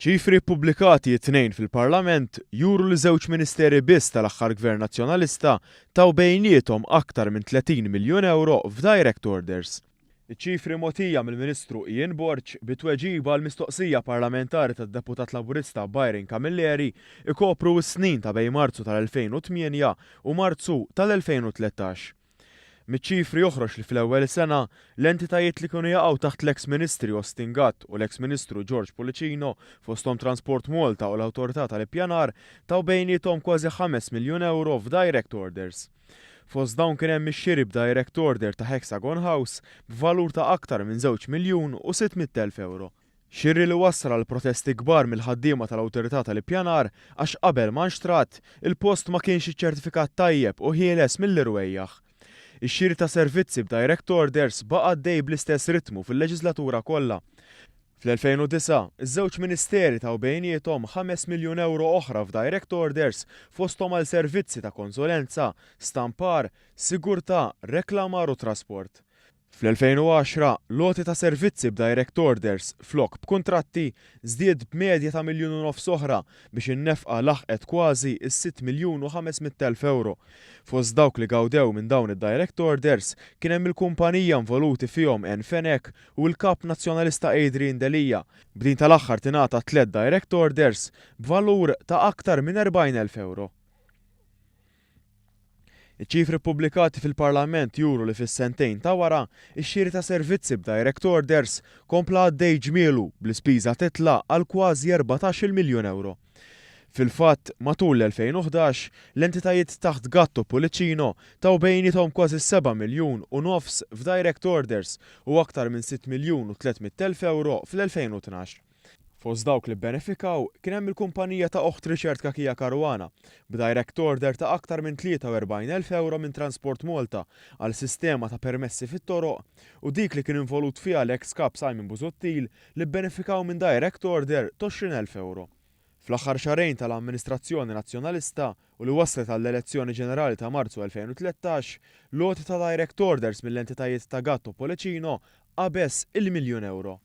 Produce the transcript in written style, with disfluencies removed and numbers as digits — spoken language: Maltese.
Ċifri ppubblikati t-Tnejn fil-Parlament juru li żewġ Ministeri biss tal-aħħar Gvern Nazzjonalista taw bejniethom aktar minn 30 miljun ewro f'direct orders. Iċ-ċifri mogħtija mill-Ministru Ian Borg bi tweġiba għal mistoqsija parlamentari tad-Deputat Laburista Byron Camilleri ikopru s-snin ta' bejn Marzu tal-2008 u Marzu tal-2013. Miċ-ċifri joħroġ li fl-ewwel sena, l-entitajiet li kienu jaqgħu taħt l-eks Ministri Austin Gatt u l-eks Ministru George Pullicino, fosthom Transport Malta u l-Awtorità tal-Ippjanar, taw bejniethom kważi ħames miljun ewro f'direct orders. Fost dawn kien hemm ix-xiri b'direct order ta' Hexagon House b'valur ta' aktar minn żewġ miljun u 600,000 ewro. Xiri li wassal għal protesti kbar mill-ħaddiema tal-Awtorità tal-Ippjanar għax qabel ma nxtrat, il-post ma kienx iċċertifikat tajjeb u ħieles mill-irwejjaħ. Ix-xiri ta' servizzi b'direct orders baqa' għaddej bl-istess ritmu fil-leġislatura kollha. Fl-2009, iż-żewġ Ministeri taw bejniethom ħames miljun ewro oħra f'direct orders fosthom għal servizzi ta' konsulenza, stampar, sigurtà, reklamar u trasport. Fl-2010, l-għoti ta' servizzi b'direct orders flok b'kuntratti żdied b'medja ta' miljun u nofs oħra biex in-nefqa laħqet kważi s-sitt miljun u 500,000 ewro. Fost dawk li gawdew minn dawn id-direct orders kien hemm il-kumpanija involuti fihom Ann Fenech u l-Kap Nazzjonalista Adrian Delia, b'din tal-aħħar tingħata tliet direct orders b'valur ta' aktar minn 40,000 ewro. Iċ-ċifri ppubblikati fil-Parlament juru li fis-sentejn ta' wara, ix-xiri ta' servizzi b'direct orders kompla għaddej ġmielu bl-ispiża titla' għal kważi 14-il miljun ewro. Fil-fatt, matul l-2011, l-entitajiet taħt Gatt u Pullicino taw bejniethom kważi seba' miljun u nofs f'direct orders u aktar minn sitt miljun u 300,000 ewro fl-2012. Fost dawk li bbenefikaw kien hemm il-kumpanija ta' oħt Richard Cachia Caruana, b'direct order ta' aktar minn 43,000 ewro minn Transport Malta għal sistema ta' permessi fit-toroq u dik li kien involut fiha l-eks Kap Simon Busuttil li bbenefikaw minn direct order t'20,000 ewro. Fl-aħħar xahrejn tal-amministrazzjoni Nazzjonalista u li wasslet għall-elezzjoni ġenerali ta' Marzu 2013, l-għoti ta' direct orders mill-entitajiet ta' Gatt u Pullicino qabeż il-miljun ewro.